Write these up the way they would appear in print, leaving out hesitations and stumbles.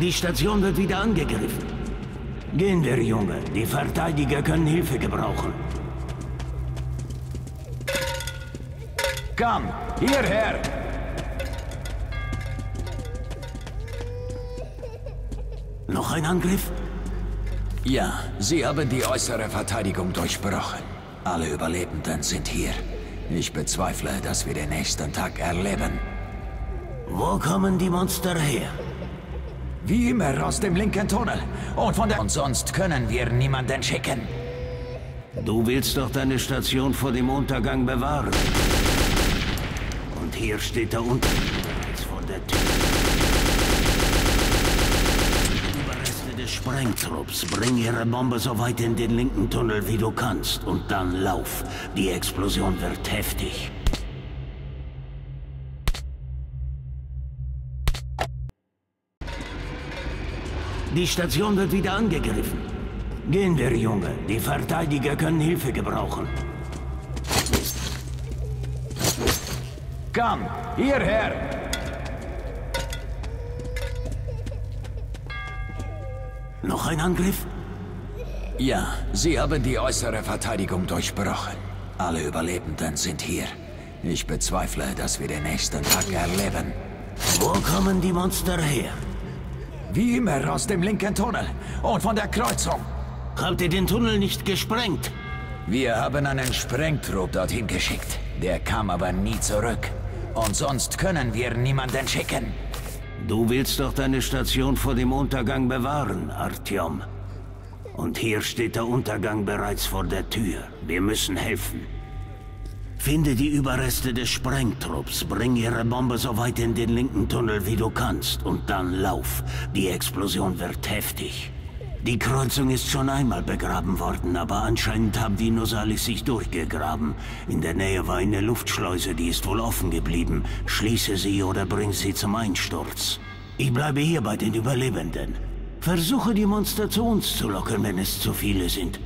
Die Station wird wieder angegriffen. Gehen wir, Junge. Die Verteidiger können Hilfe gebrauchen. Komm, hierher! Noch ein Angriff? Ja, sie haben die äußere Verteidigung durchbrochen. Alle Überlebenden sind hier. Ich bezweifle, dass wir den nächsten Tag erleben. Wo kommen die Monster her? Wie immer aus dem linken Tunnel. Und sonst können wir niemanden schicken. Du willst doch deine Station vor dem Untergang bewahren. Und hier steht der Untergang bereits vor der Tür. Die Überreste des Sprengtrupps. Bring ihre Bombe so weit in den linken Tunnel, wie du kannst. Und dann lauf. Die Explosion wird heftig. Die Station wird wieder angegriffen. Gehen wir, Junge. Die Verteidiger können Hilfe gebrauchen. Komm, hierher! Noch ein Angriff? Ja, sie haben die äußere Verteidigung durchbrochen. Alle Überlebenden sind hier. Ich bezweifle, dass wir den nächsten Tag erleben. Wo kommen die Monster her? Wie immer aus dem linken Tunnel und von der Kreuzung. Habt ihr den Tunnel nicht gesprengt? Wir haben einen Sprengtrupp dorthin geschickt. Der kam aber nie zurück. Und sonst können wir niemanden schicken. Du willst doch deine Station vor dem Untergang bewahren, Artyom. Und hier steht der Untergang bereits vor der Tür. Wir müssen helfen. Finde die Überreste des Sprengtrupps, bring ihre Bombe so weit in den linken Tunnel, wie du kannst, und dann lauf. Die Explosion wird heftig. Die Kreuzung ist schon einmal begraben worden, aber anscheinend haben die Nosalis sich durchgegraben. In der Nähe war eine Luftschleuse, die ist wohl offen geblieben. Schließe sie oder bring sie zum Einsturz. Ich bleibe hier bei den Überlebenden. Versuche die Monster zu uns zu locken, wenn es zu viele sind.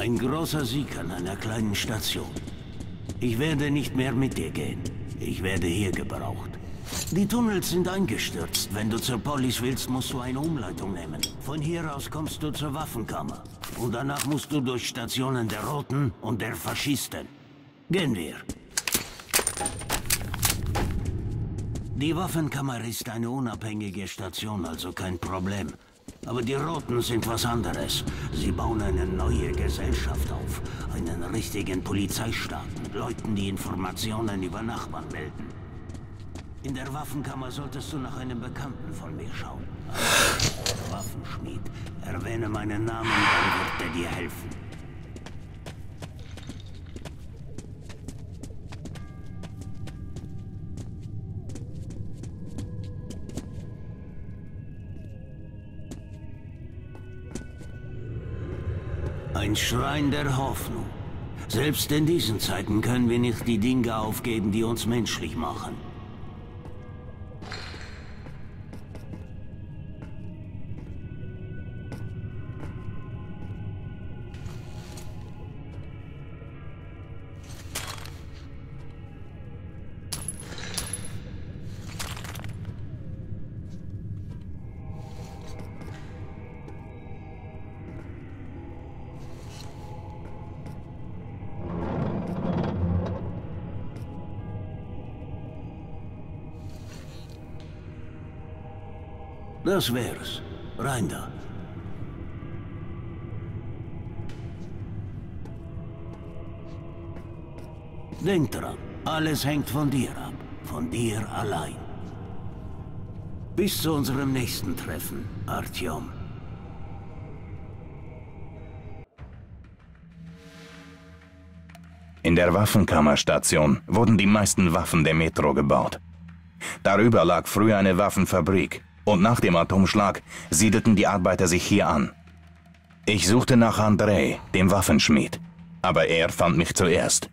Ein großer Sieg an einer kleinen Station. Ich werde nicht mehr mit dir gehen. Ich werde hier gebraucht. Die Tunnels sind eingestürzt. Wenn du zur Police willst, musst du eine Umleitung nehmen. Von hier aus kommst du zur Waffenkammer. Und danach musst du durch Stationen der Roten und der Faschisten. Gehen wir. Die Waffenkammer ist eine unabhängige Station, also kein Problem. Aber die Roten sind was anderes. Sie bauen eine neue Gesellschaft auf. Einen richtigen Polizeistaat mit Leuten, die Informationen über Nachbarn melden. In der Waffenkammer solltest du nach einem Bekannten von mir schauen. Ein Waffenschmied. Erwähne meinen Namen, dann wird er dir helfen. Ein Schrein der Hoffnung. Selbst in diesen Zeiten können wir nicht die Dinge aufgeben, die uns menschlich machen. Das wär's. Rein da. Denk dran, alles hängt von dir ab. Von dir allein. Bis zu unserem nächsten Treffen, Artyom. In der Waffenkammerstation wurden die meisten Waffen der Metro gebaut. Darüber lag früher eine Waffenfabrik. Und nach dem Atomschlag siedelten die Arbeiter sich hier an. Ich suchte nach Andrei, dem Waffenschmied, aber er fand mich zuerst.